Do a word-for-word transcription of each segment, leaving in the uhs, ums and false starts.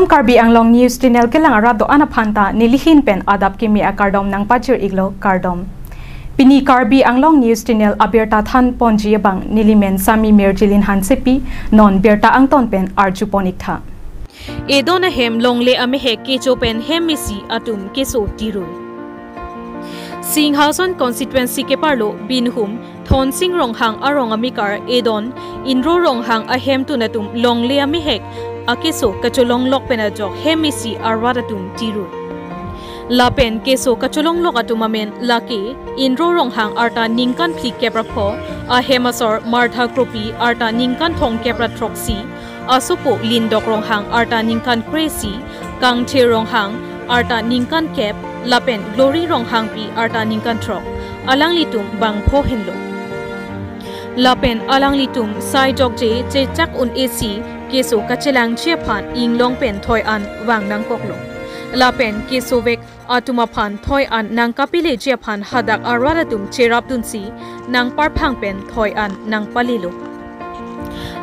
Karbi Anglong News Channel kelang arat do-an aphan ta nelihin pen adap kimi akardom nangpajir iklo, kardom. Pini Karbi Anglong News Channel abirta thanponji abang nelimen Sami Mirjilin Hansepi, non birta angton pen arjupon iktha. Edon ahem longle amehek kecho pen hem isi atum keso tirui. Singhason constituency keparlo Binhum Thonsing Ronghang arong amekar Edon Indro Ronghang ahemtun atum longle amehek akeso kacholonglok pen ajok hem isi arat atum tirui. Lapen keso kacholonglok atum amen lake Indro Ronghang arta ningkan phlikep ra pho, ahem asor Martha Kropi arta ningkan thomkep ra throksi, asopo Lindok Ronghang arta ningkan kre-isi, Kangthir Ronghang arta ningkan kep, lapen Glory Ronghangpi arta ningkan throk, alanglitum bang pho henlo. Lapen alanglitum sai jokje chechak un-esi keso kachelangji aphan inglong pen thoi an vang nangkoklo. Lapen kesovek atum aphan thoi an nangkapileji aphan hadak arat atum cherapdunsi nangparphang pen thoi an nangpalelo.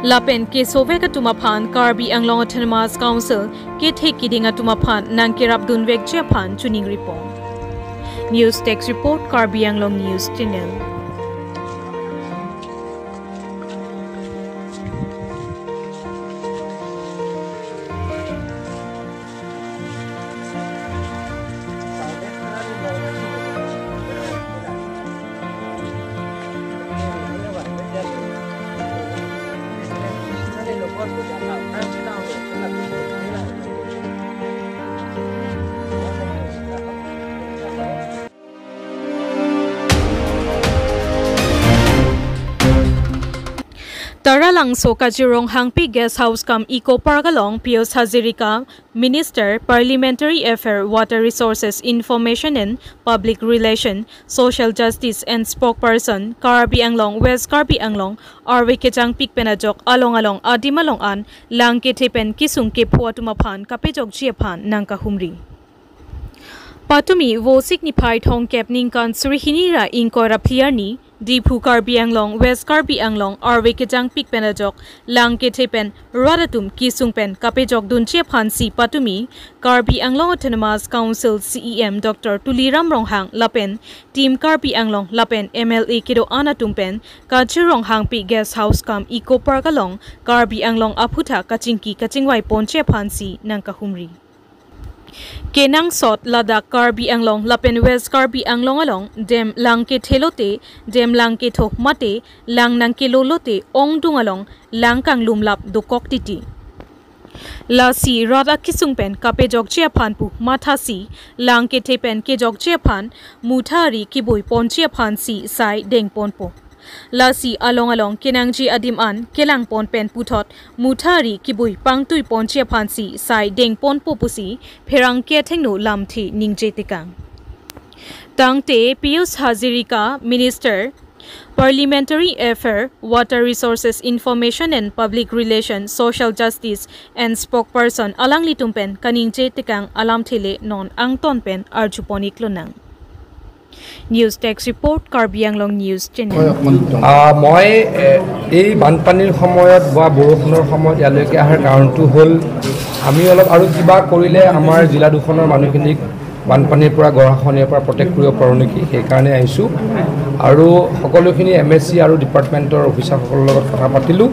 Lapen kesovek atum aphan Karbi Anglong Autonomous Council kethe kiding atum aphan nangkerapdunvekji aphan chuningripon. News Desk Report, Karbi Anglong News Channel. Taralangso Kachir Ronghangpi Guest House cum Eco Park along Pius Hazarika, Minister, Parliamentary Affair, Water Resources, Information and Public Relation, Social Justice and Spokesperson, Karbi Anglong, West Karbi Anglong, arve kejangpik pen ajok along along adim along an lang kethe pen kesung kepho atum aphan kapejokji aphan nangkahumri. Patumi Vosik niphai thomkep ningkan suri hini ra ingkoi ra phli arni, Diphu Karbi Anglong, West Karbi Anglong, arve kejangpik pen ajok lang kethe pen rat atum kesung pen kapejokdunji aphansi patumi Karbi Anglong Autonomous Council C E M Doctor Tuliram Ronghang lapen Team Karbi Anglong lapen M L A kedo-an atum pen Kachir Ronghangpi Guest House cum Eco Park along Karbi Anglong aphutha kachingki kachingvaiponji aphansi nangkahumri. Kenangsot ladak Karbi Anglong lapen West Karbi Anglong along dam lang kethe lote, dam lang ketho mate, lang nangkelo lote ongdung along lang kanglumlap dokok titi. Lasi rat akesung pen kapejokji aphan pu mathasi, lang kethe pen kejokji aphan muthari kibuiponji aphansi sai dengponpo. Lasi along along kenangji adim an kelangpon pen puthot muthari kibui pangtuiponji aphansi sai dengponpo pusi pherangke athengno lamthe ningje tekang. Tangte Pius Hazarika, Minister, Parliamentary Affair, Water Resources, Information and Public Relation, Social Justice and Spokesperson alanglitum pen kaningje tekang alamthe le non angton pen arjupon iklonang. News Desk Report, Karbi Anglong News Channel. আহ, মই এ, এই বানপানীৰ সময়ত বা বৰষুণৰ সময়ত ইয়ালৈকে অহাৰ কাৰণটো হ'ল, আমি অলপ আৰু কিবা কৰিলে আমাৰ জিলা দুখনৰ মানুহখিনিক বানপানীৰ পৰা, গৰাখহনীয়াৰ পৰা প্ৰটেক্ট কৰিব পাৰোঁ নেকি, সেইকাৰণে আহিছোঁ। আৰু সকলোখিনি এম এছ চি আৰু ডিপাৰ্টমেণ্টৰ অফিচাৰসকলৰ লগত কথা পাতিলোঁ।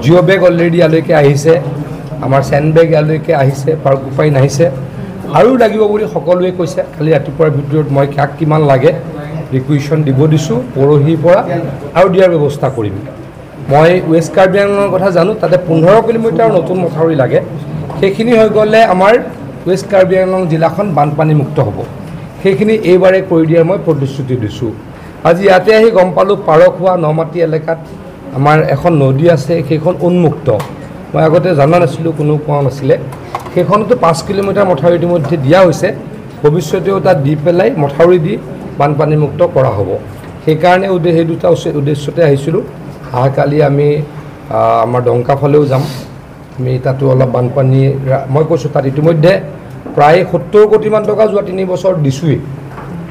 জিঅ' বেগ অলৰেডি ইয়ালৈকে আহিছে, আমাৰ চেণ্ড বেগ ইয়ালৈকে আহিছে, পাৰ্ক উপায় নাহিছে, আৰু লাগিব বুলি সকলোৱে কৈছে। কালি ৰাতিপুৱাৰ ভিতৰত মই কাক কিমান লাগে ৰিকুইজিশ্যন দিব দিছোঁ, পৰহিৰ পৰা আৰু দিয়াৰ ব্যৱস্থা কৰিম। মই ৱেষ্ট কাৰ্বি আংলঙৰ কথা জানো, তাতে পোন্ধৰ কিলোমিটাৰ নতুন মথাউৰি লাগে। সেইখিনি হৈ গ'লে আমাৰ ৱেষ্ট কাৰ্বি আংলং জিলাখন বানপানীমুক্ত হ'ব। সেইখিনি এইবাৰে কৰি দিয়াৰ মই প্ৰতিশ্ৰুতি দিছোঁ। আজি ইয়াতে আহি গম পালোঁ, পাৰখোৱা নমাটি এলেকাত আমাৰ এখন নদী আছে, সেইখন উন্মুক্ত। মই আগতে জনা নাছিলোঁ, কোনেও কোৱা নাছিলে। সেইখনতো পাঁচ কিলোমিটাৰ মথাউৰি ইতিমধ্যে দিয়া হৈছে, ভৱিষ্যতেও তাত দি পেলাই মথাউৰি দি বানপানীমুক্ত কৰা হ'ব। সেইকাৰণে উদ্দে-, সেই দুটা উচে-, উদ্দেশ্যতে আহিছিলোঁ। অহাকালি আমি, আহ, আমাৰ ডংকা ফালেও যাম। আমি তাতো অলপ বানপানী ৰা-, মই কৈছোঁ, তাত ইতিমধ্যে প্ৰায় সত্তৰ কোটিমান টকা যোৱা তিনি বছৰ দিছোঁৱেই।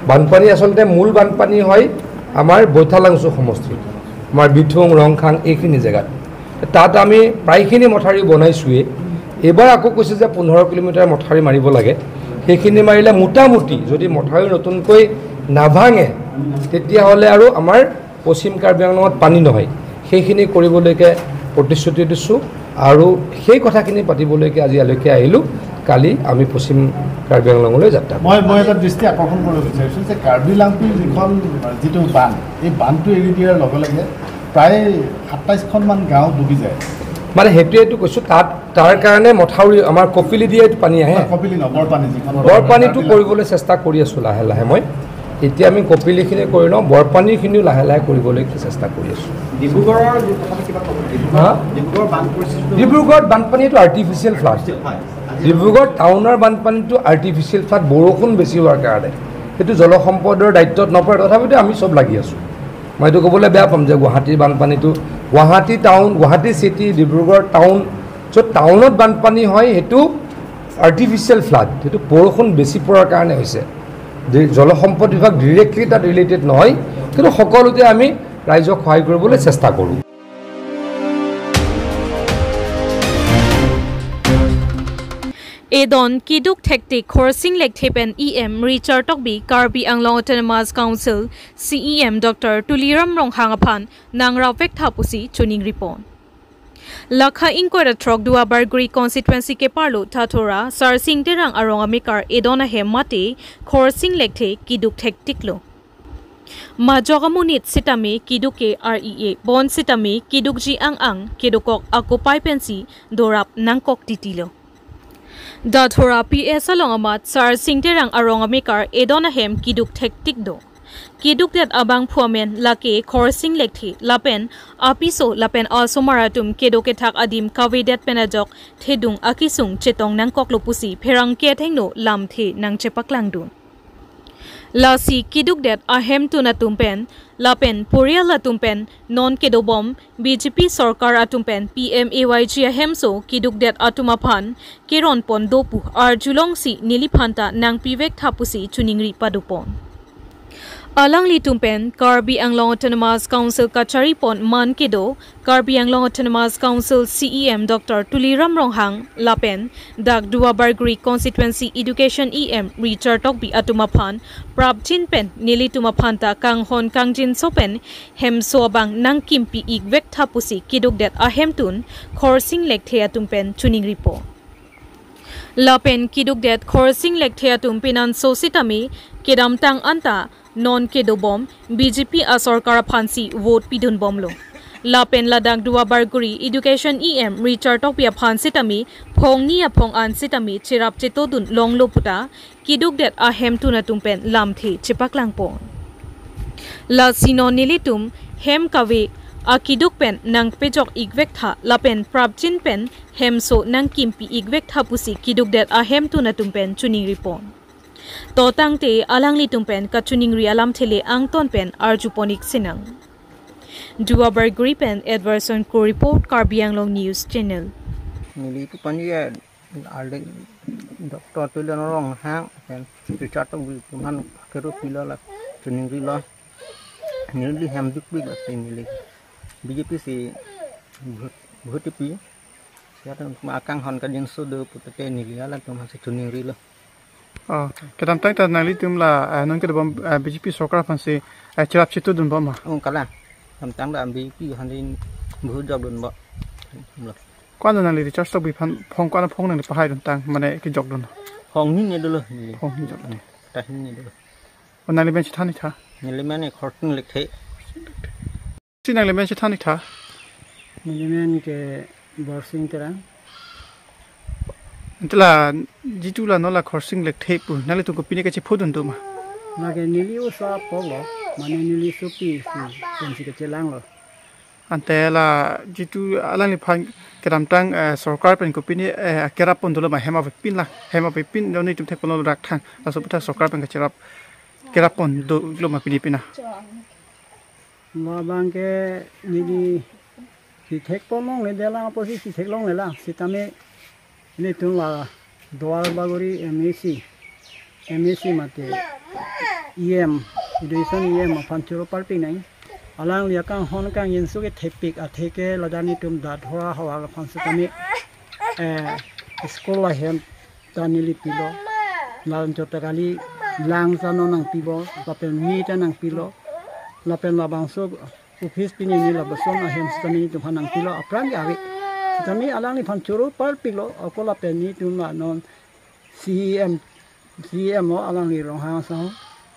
বানপানী আচলতে মূল বানপানী হয় আমাৰ বৈঠালাংচু সমষ্টিত, আমাৰ বিথুং, ৰংখাং এইখিনি জেগাত। তাত আমি প্ৰায়খিনি মথাউৰি বনাইছোঁৱেই। এইবাৰ আকৌ কৈছে যে পোন্ধৰ কিলোমিটাৰ মথাউৰি মাৰিব লাগে। সেইখিনি মাৰিলে মোটামুটি যদি মথাউৰি নতুনকৈ নাভাঙে, তেতিয়াহ'লে আৰু আমাৰ পশ্চিম কাৰ্বি আংলঙত পানী নহয়। সেইখিনি কৰিবলৈকে প্ৰতিশ্ৰুতি দিছোঁ আৰু সেই কথাখিনি পাতিবলৈকে আজি ইয়ালৈকে আহিলোঁ। কালি আমি পশ্চিম কাৰ্বি আংলঙলৈ যাত্ৰা কৰিম। মই মই এটা দৃষ্টি আকৰ্ষণ কৰিব বিচাৰিছোঁ যে কাৰ্বি লাংপিৰ যিখন, যিটো বান্ধ, এই বান্ধটো এৰি দিয়াৰ লগে লগে প্ৰায় সাতাইছখনমান গাঁও ডুবি যায়। মানে সেইটোৱেতো কৈছোঁ, তাত তাৰ কাৰণে মথাউৰি আমাৰ কপিলি দিয়ে পানী আহে। কপিলি ন, বৰপানী যিখন। বৰপানীটো কৰিবলৈ চেষ্টা কৰি আছোঁ লাহে লাহে মই। এতিয়া আমি কপিলিখিনি কৰি লওঁ, বৰপানীখিনিও লাহে লাহে কৰিবলৈ চেষ্টা কৰি আছোঁ। ডিব্ৰুগড়ৰ কথা কিবা ক'ব? ডিব্ৰুগড়, হা? ডিব্ৰুগড় বান পৰিস্থিতি। ডিব্ৰুগড়ত বানপানীটো আৰ্টিফিচিয়েল ফ্লাড। হয়। ডিব্ৰুগড় টাউনৰ বানপানীটো আৰ্টিফিচিয়েল ফ্লাড, বৰষুণ বেছি হোৱাৰ কাৰণে। সেইটো জলসম্পদৰ দায়িত্বত নপৰে, তথাপিতো আমি চব লাগি আছোঁ। মই এইটো ক'বলৈ বেয়া পাম যে গুৱাহাটীৰ বানপানীটো, গুৱাহাটী টাউন, গুৱাহাটী চিটি, ডিব্ৰুগড় টাউন, য'ত টাউনত বানপানী হয়, সেইটো আৰ্টিফিচিয়েল ফ্লাড, সেইটো বৰষুণ বেছি পৰাৰ কাৰণে হৈছে। ডি-, জলসম্পদ বিভাগ ডিৰেক্টলি তাত ৰিলেটেড নহয়, কিন্তু সকলোতে আমি ৰাইজক সহায় কৰিবলৈ চেষ্টা কৰোঁ। Edon kiduk thektik Khorsing Lekthe pen E M Richard Tokbi Karbi Anglong Autonomous Council C E M Doctor Tuliram Ronghang aphan nang ravek tha pusi choningri pon. Lakha ingkoi ra throk Duarbagori constituency keparlo Dathora Sarsing Terang arong amekar Edon ahem mate Khorsing Lekthe kiduk thektiklo. Majok amonit sitame kiduk ke R E A, bonsitame kidukji ang-ang, kedokok akopai pensi dorap nangkok titilo. Dathora P S along amat Sarsing Terang arong amekar Edon ahem kiduk thektik do. Kidukdet abangphu amen lake Khorsing Lekthe lapen apiso lapen asomar atum kedo kethak adim kavedet pen ajok thedung akesung chetong nangkoklo pusi pherangke athengno lamthe nangchepaklangdun. Lasi kidukdet ahemtun atum pen lapen porial atum pen non kedobom B J P sorkar atum pen P M A Y G ahemso kidukdet atum aphan keron pon do pu arjulongsi neliphanta nangpivek tha pusi choningri padopon. Alanglitum pen Karbi Anglong Autonomous Council kachari pon man kedo Karbi Anglong Autonomous Council C E M Doctor Tuliram Ronghang lapen dak Duarbagori constituency Education E M Richard Tokbi atum aphan prapjin pen nelitum aphanta kanghon kangjinso pen hemso abang nangkimpi ikvek tha pusi kidukdet ahemtun Khorsing Lekthe atum pen choningri po. Lapen kidukdet Khorsing Lekthe atum penanso sitame kedamtang anta non kedobom B J P asorkar aphansi vote pidunbomlo. Lapen ladak Duarbagori Education E M Richard Tokbi aphan sitame phongni aphong an sitame cherap chetodun longlo puta kidukdet ahemtun atum pen lamthe chepaklangpon. Lasi non nelitum hem kave akiduk pen nangpejok ikvek tha lapen prapjin pen hemso nangkimpi ikvek tha pusi kidukdet ahemtun atum pen choningri pon. To tangte alanglitum pen kachoningri alamthe le angton pen arjupon ik sinang. Duarbagori pen Edwardson Kro report, Karbi Anglong News Channel. Neli pu pani ya, alde Doctor Tuliram Ronghang pen Richard Tokbi atum aphan kero pilo la choningrilo. Neli hem dukpik lasi neli B J P si vote, vote pi. Ya atum akanghon kangjinso do puta te neli alanglitum aphansi choningrilo. Oh, kedamtang ta nanglitum la, eh, non kedobom, eh, B J P sorkar aphansi, eh, cherap chetodunbom ma? Oh, kalang. Kedamtang ta B J P aphansi vote jokdunbom. Lo. Ko-an nangli Richard Tokbi aphan phong, ko-an phong nangli pahaidun tang, mane kejokdun? Phonghini dolo. Phonghini jokdun. Tahini dolo. Oh, nangli men chethan ik tha? Neli men Khorsing Lekthe. Si nangli men chethan ik tha? Neli men ke Borsing Terang. Ante la jitu la non la Khorsing Lekthe pu nanglitum kopine kachephodun do ma? Lake neli oso apok lo, mane neli sopi si pensi kachelanglo. Ante la jitu alangliphan kedamtang, eh, sorkar pen kopine, eh, kerap pon dolo ma, hem avepin la, hem avepin lo nelitum thekponlo rak thang. Laso aputhak sorkar pen kacherap, kerap pon dolo ma pini pina? Labang ke neli si thekpon longle, delang apotsi si theklongle lang. Sitame nelitum la Duarbagori M A C, M A C mate E M, Education E M aphan choro parpik nang. Alangli akanghon kangjinso ke thepik atheke ladak nelitum Dathora havar aphan sitame, eh, school ahem ta neli pilo. Lason chot ta kali lang ta non nangpipo, lapen mi ta nangpilo. Lapen labangso office pini neli lapuson ahem sitame netum aphan nangpilo, aphrang ke ave. Sitame alangliphan choro parpiklo, ako lapen netum la non C E M, C E M o alangli Ronghang asong,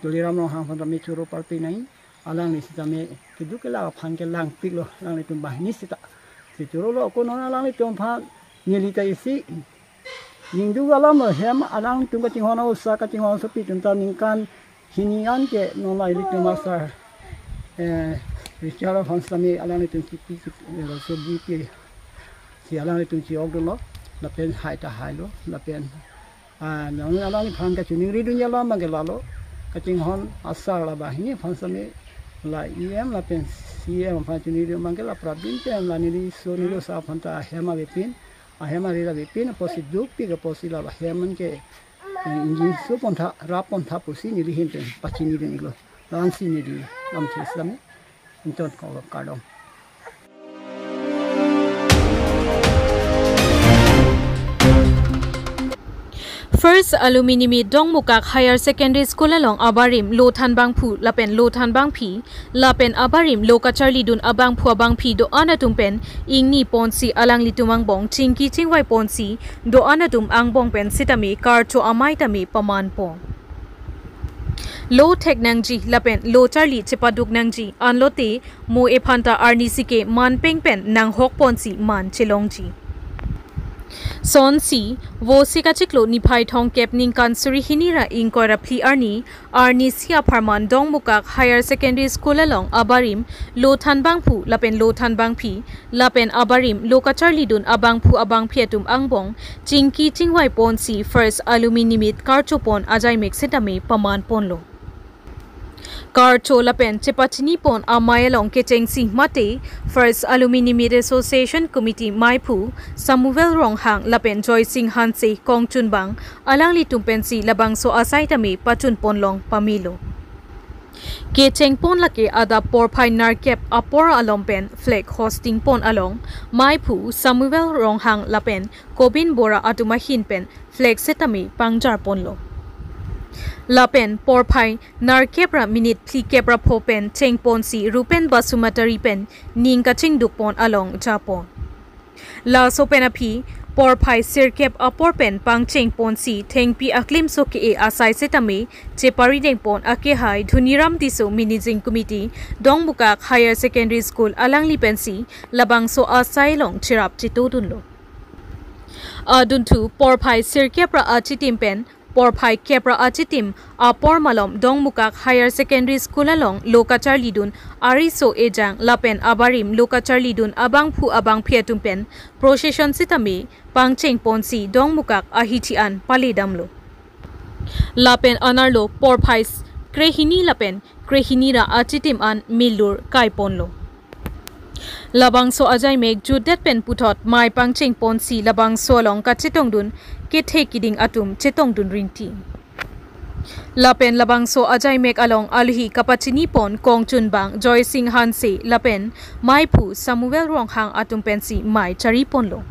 Tuliram Ronghang aphan tame choro parpik nangji, alangli sitame keduk kelak aphan ke langpiklo, alanglitum banghini sita. Si chorolo ako non alanglitum aphan neli ta isi ningduk alam lo, hem alangtum kachinghon osa, kachinghon asopi atum ta ningkan hini an ke non la ilitum asar, eh, Richard aphan sitame alanglitum chipi, chipi, eh, so B P si alanglitum chi-ok dunlo, lapen hai ta hailo, lapen, ah, non alangliphan kachiningri dun alam abang ke lalo, kachinghon asar la banghini aphan sitame la E M lapen C E M aphan chiningri abang ke la prabin pen la neli so neli osa aphan ta ahem avepin, ahem ari avepin, apotsi dukpik apotsi la ahem an ke, eh, ingjinso pontha, rap pontha pusi neli ahin pen pachini dun-iklo. Lason si neli lamthe sitame ington ko kardom. First Alumni Meet Dongmukak Higher Secondary School along abarim lo thanbangphu lapen lo thanbangpi lapen abarim lo kacharlidun abangphu abangpi do-an atum pen ingni ponsi alanglitum angbong chingki chingvai ponsi do-an atum angbong pen sitame karcho amei tame pamanpo. Lo thek nangji lapen lo charli chepaduk nangji anlote mo ephan ta arnisi ke manpeng pen nanghok ponsi man chelongji. Sonsi, vosi kachiklo niphai thomkep ningkan suri hini ra ingkoi ra phli arni, arnisi apharman Dongmukak Higher Secondary School along abarim lo thanbangphu lapen lo thanbangpi lapen abarim lo kacharlidun abangphu abangpi atum angbong chingki chingvai ponsi First Alumni Meet karcho pon ajaimek sitame paman ponlo. Karcho lapen chepachini pon amei along kechengsi mate First Alumni Meet Association Committee meiphu Samuel Ronghang lapen Joysing Hanse kongchunbang alanglitum pensi labangso asai tame pachun ponlong pamelo. Kecheng pon lake adap porphai nerkep apor along pen flag hoisting pon along meiphu Samuel Ronghang lapen Kobin Bora atum ahin pen flag sitame pangjar ponlo. Lapen porphai nerkep ra minute phlikep ra pho pen cheng ponsi Rupen Basumatary pen ning kachingduk pon along japon. Laso pen aphi porphai sirkep apor pen pangcheng ponsi thengpi aklimso ke-e asai sitame cheparideng pon akehai Dhoniram Tisso Managing Committee Dongmukak Higher Secondary School alangli pensi labangso asai along cherap chetodunlo. Adunthu porphai sirkep ra achitim pen porphai kep ra achitim apor malom Dongmukak Higher Secondary School along lo kacharlidun ariso ejang lapen abarim lo kacharlidun abangphu abangpi atum pen procession sitame pangcheng ponsi Dongmukak ahithi an paledamlo. Lapen anerlo porphai krehini lapen krehini ra achitim an milur kai ponlo. Labangso ajaimek jutdet pen puthot mei pangcheng ponsi labangso along kachetongdun kethe kiding atum chetongdun rinti. Lapen labangso ajaimek along alohi kapachini pon kongchunbang Joysing Hanse lapen meiphu Samuel Ronghang atum pensi mei chari ponlo.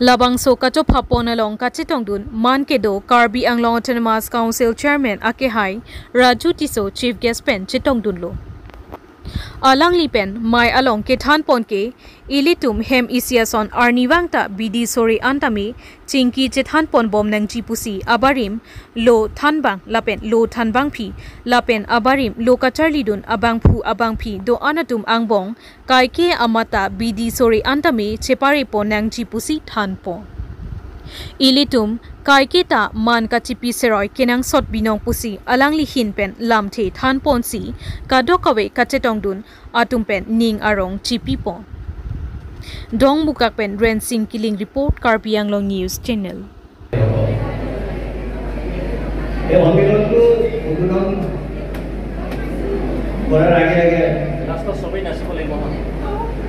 Labangso kachopha pon along kachetongdun man kedo Karbi Anglong Autonomous Council Chairman akehai Raju Tisso Chief Guest pen chetongdunlo. Alangli pen mei along kethan pon ke ilitum hem isi ason arnivang ta bidi sore an tame chingki chethan pon bom nangji pusi abarim lo thanbang lapen lo thanbangpi lapen abarim lo kacharlidun abangphu abangpi do-an atum angbong kaike amat ta bidi sore an tame chepare pon nangji pusi than pon. Ilitum kaike ta man kachipi seroi kenangsot binong pusi alangli ahin pen lamthe than ponsi kadokave kachetongdun atum pen ning arong chipi pon. Dongmukak pen Rensing Killing report, Karbi Anglong News Channel. এই সন্মিলনটো উদ্বোধন কৰাৰ আগে আগে লাষ্টত সবেই নাচিব লাগিব।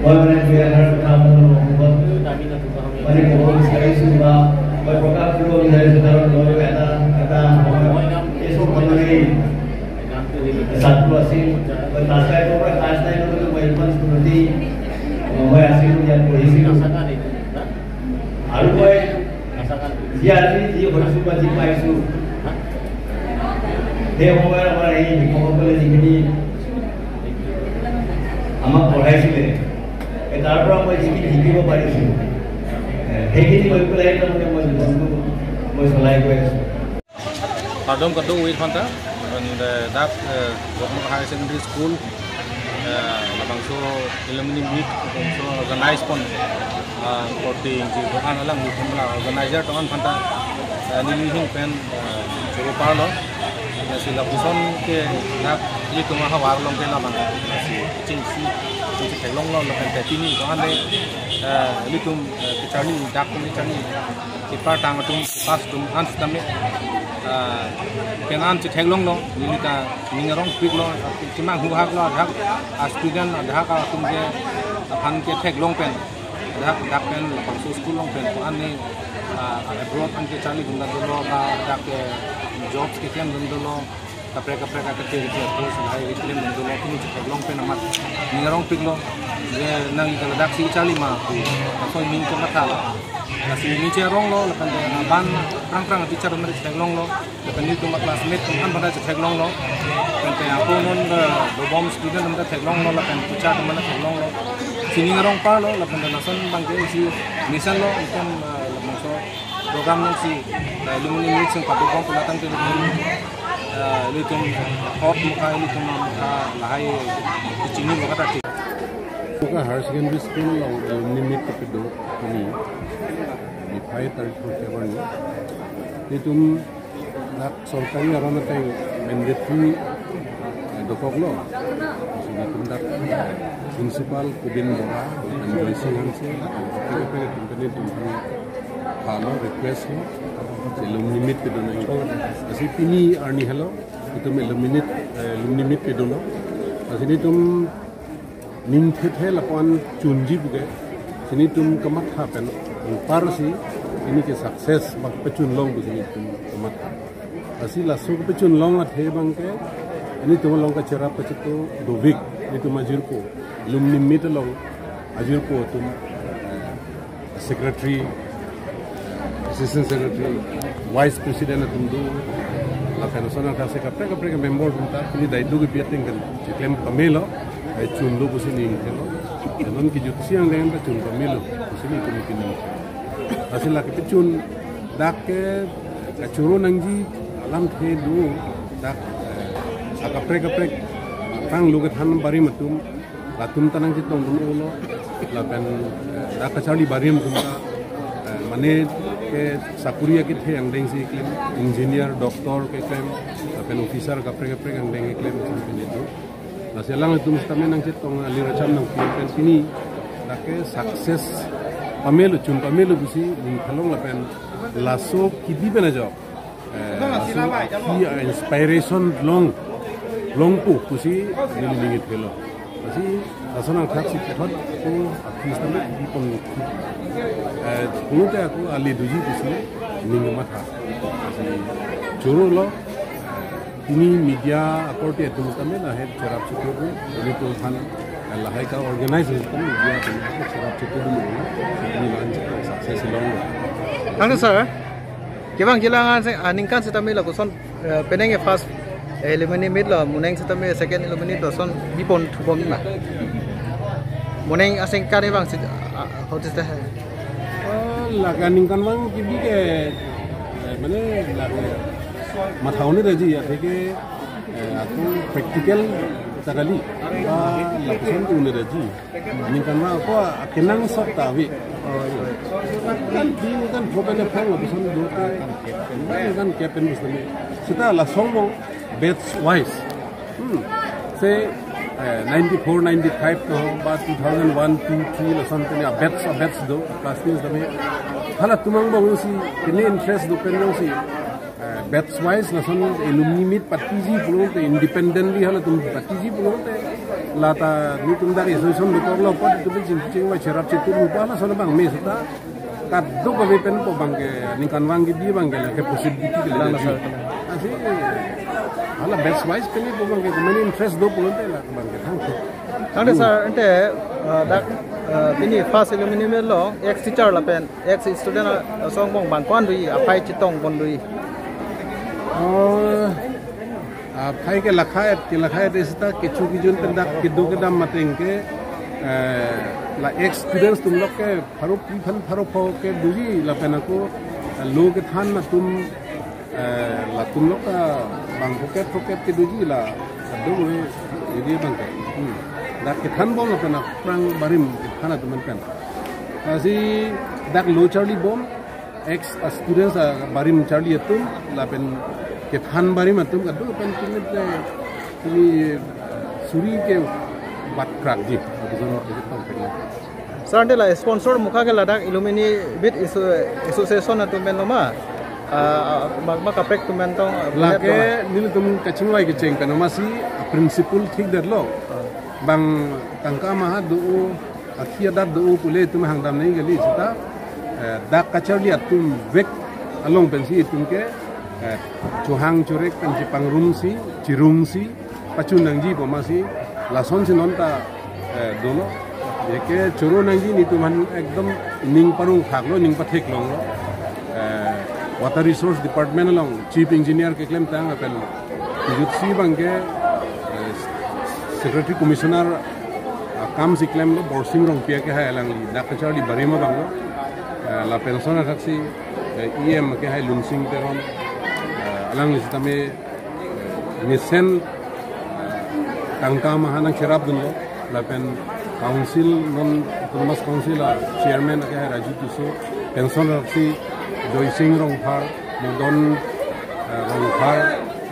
মই মানে দুই এষাৰ কথা আপোনালোকৰ সন্মুখত দামী নাচিব আমি। মানে ক'ব বিচাৰিছোঁ বা মই প্ৰকাশ কৰিব বিচাৰিছোঁ, কাৰণ মই এটা, এটা সময় মই গাম। এই চব মানে গানটো হেৰি ছাত্ৰ আছিল। মই ক্লাছ ফাইভৰ পৰা ক্লাছ নাইনলৈকে মই এইখন স্কুলতেই মই আছিলোঁ, ইয়াত পঢ়িছিলোঁ। নাচাকা নেকি? হা? আৰু মই আজি পাইছো। সেই সময়ত আমাৰ এই শিক্ষকসকলে যিখিনি আমাক পঢ়াইছিলে, এই তাৰ পৰা মই যিখিনি শিকিব পাৰিছো, এ, সেইখিনি লৈ পেলাই তাৰমানে মই জীৱনটো মই চলাই গৈ আছো। Kardom kadokave aphanta, and, uh, dak, uh, Jokmol Higher Secondary School, uh, labangso alumni meet, labangso organize pon, uh, korte ingji doan alanglitum la organizer doan aphanta, uh, neli ahin pen, uh, choro parlo. Lasi lapuson ke dak ilitum ahavar along ke labang, lasi chingsi, chingsi theklonglo, lapen te pini doan le, uh, ilitum, uh, kecharli, dak atum kecharli, kepatang atum, kepass atum an sitame, ah, pen an chetheklonglo, neli ta ning arongpiklo, chemanghu haklo, adhak a-student, adhak atum ke aphan ketheklong pen, adhak, dak pen labangso school along pen ko-an ne, ah, abroad an kecharli atum ta dolo, ba dak ke jobs keklem atum dolo, kaprek kaprek akate kete course lahai keklem atum dolo, atum chetheklong pen amat ning arongpiklo, je nangli ta ladaksi kecharli ma pu, laso aning kamatha lo. Lasi neli cheronglo, lapen te aban prang prang teacher atum chetheklonglo, lapen nelitum a-classmate atum an aphanta chetheklonglo, lapen te ako non, eh, dobom student atum chetheklonglo, lapen teacher atum aphanta theklonglo. Si ning arong parlo, lapen te lason abang ke isi mesenlo, itum, eh, labangso program nangsi, eh, alumni meet sing padobom pu latangte, eh, ilitum hot mukha, ilitum mukha lahai chini mukha ta. Jokmol Higher Secondary School along alumni meet kedo pini, niphai tarik February. Ilitum dak sorkari aron ateng mandatory, eh, dokoklo. Lasi ilitum dak principal Kubin Bora, lapen Joysing Hanse, lapen kaprek kaprek atum pen ilitum aphan halo, request lo, alumni meet kedo nang. Lasi pini arni helo, itum alumni meet, eh, alumni meet kedo lo. Lasi ilitum ning thethe lapu-an chunji puke, si nelitum kamatha pen, anparsi pini ke success bak pachun long pusi nelitum kamatha. Lasi laso kepachun long athe abang ke, nelitum along kacherap kacheto dovik, nelitum ajirpo, alumni meet along ajirpo atum, eh, secretary, assistant secretary, vice president atum do, lapen ason athak si kaprek kaprek member atum ta, pini daidu kebi ateng kan, cheklem pamelo, eh, chun do pusi ning thelo. Non kejutsi angdeng ta chun pamelo, pusi nelitum pini. Lasi lake pachun, dak ke kachoro nangji alamthe do, dak, eh, akaprek kaprek, tanglo kethan barim atum, latum ta nangchetongdun-olo, lapen, eh, dak kacharli barim atum ta, eh, mane ke sakuri akethe angdeng si keklem, engineer, doctor keklem, lapen officer kaprek kaprek angdeng keklem, sampai itu. Lasi alanglitum sitame nangchetong, alir acham nangpi pen pini, dak ke success pamelo, chun pamelo pusi ning thalong lapen laso kebi pen ajok, eh, laso aphi a-inspiration long, longpo pusi neli ning thelo. Lasi lason angthak si kethot ako aphi sitame kebi pon, eh, pulote ako ale doji pusi ning matha. Lasi chorolo, pini media akorte atum sitame lahai cherap cheto do, nelitum aphan lahai ka-organize atum media atum cherap cheto do, pini la-an success longlo. Thank you, sir. Kevang jilang an se, ah, ningkan sitame lapuson, eh, penang ke first, eh, alumni meet lo, monang sitame second alumni meet lo, lason bipon thubom ma. Monang asengkan kevang si, ah, how is that? Oh, lake aningkanvang kebi ke, eh, mane lake matha un-eji, atheke, eh, ako practical ta kali, ah, lapuson un-eji. Aningkanvang ako akenangsot ta ave. Kan phi kan pho pen phang lapuson do ke. Kan kep pen bus tame. Seta lason along batch wise. Hmm. Say, eh, ninety-four, ninety-five to, ba two thousand one, two, three lason pen a-batch, a-batch do, class ni tame. Halatum angbong si, pini interest do pen si, eh, batch wise lason alumni meet patiji pulote, independently halatum patiji pulote, lata nelitum dak association dokoklo apot itum chingching va cherap cheto do pu lason abang me seta kadokave pen pu abang ke, ningkanvang kebi abang ke lake possibility ke le. Lasi hala batch wise pen pu abang ke mane interest do pulote la abang ke thang. Thank you, sir. Ante, uh, dak, Uh, pini first alumni meet along ex teacher lapen ex student asong bong bang ko-an do-i, aphai chetong pon do-i. Oh, aphai ke lakha-et, ke lakha-et seta kecho kejun pen dak kedo kedam ateng ke, eh, la ex students atum lok ke pharo phli aphan pharo pho ke doji lapen ako, eh, lo kethan atum, eh, latum lok, ah, bang phokep phokep kedoji la, kadokave doji abang ke. Hmm. Dak kethan bom lapen aphrang barim kethan atum pen. Lasi dak lo charli bom, ex students abarim charli atum, lapen kethan barim atum kadokave pen tumit, eh, tumi suri ke bat krak ji. Abijon ke tong pen. Sir, ante la sponsor mukha ke ladak alumni bit asso-, association atum pen lo ma? Ah, ah, ma, ma kaprek atum pen tong, ah, lake lep lo ma? Nelitum kachingvai kecheng pen lo ma si, principle thik det lo. Ah. Bang tangka maha do, akhi adat do pule itum hangdam nangji kali seta, eh, dak kacharli atum vek along pensi itum ke, eh, chohang chorek pen chepangrum si, chirum si, pachun nangji pu ma si, lason si non ta, eh, dolo. Jeke choro nangji nelitum aphan ekdom ning parong thak lo, ning pathek long lo. Eh, Water Resource Department along Chief Engineer keklemtang lapen kejut si abang ke, eh, Secretary Commissioner, ah, akam si klem lo Borsing Rongpi ke hai alangli dak kacharli barim abang lo. Eh, lapen lason athak si, eh, E M ke hai Lunsing Teron, eh, alangli sitame mesen, eh, tangka maha nangcherap dunlo, lapen council non Autonomous Council a chairman ke hai Raju Tisso, pension athak si Joysing Rongphar, Modon, eh, Rongphar,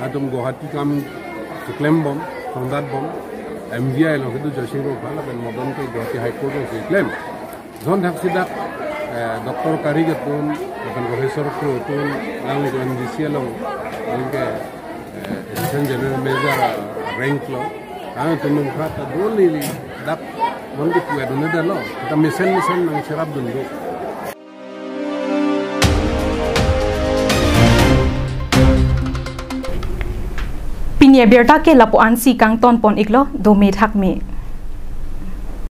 atum Guwahati kam keklem bom, thongdat bom, M V I along kedo Joysing Rongphar, lapen Modon ke Guwahati High Court along keklem. Lason athak si dak, eh, Doctor Karik atum, lapen Professor Kro atum, alangli M G C along, alangli ke, eh, Assistant General Manager rank lo. Atum nungkha ta dun neli dak non ke pu adun det lo. Ta mesen mesen nangcherap dun do. Pini abirta ke lapu-an si kangton pon iklo, dome thakme.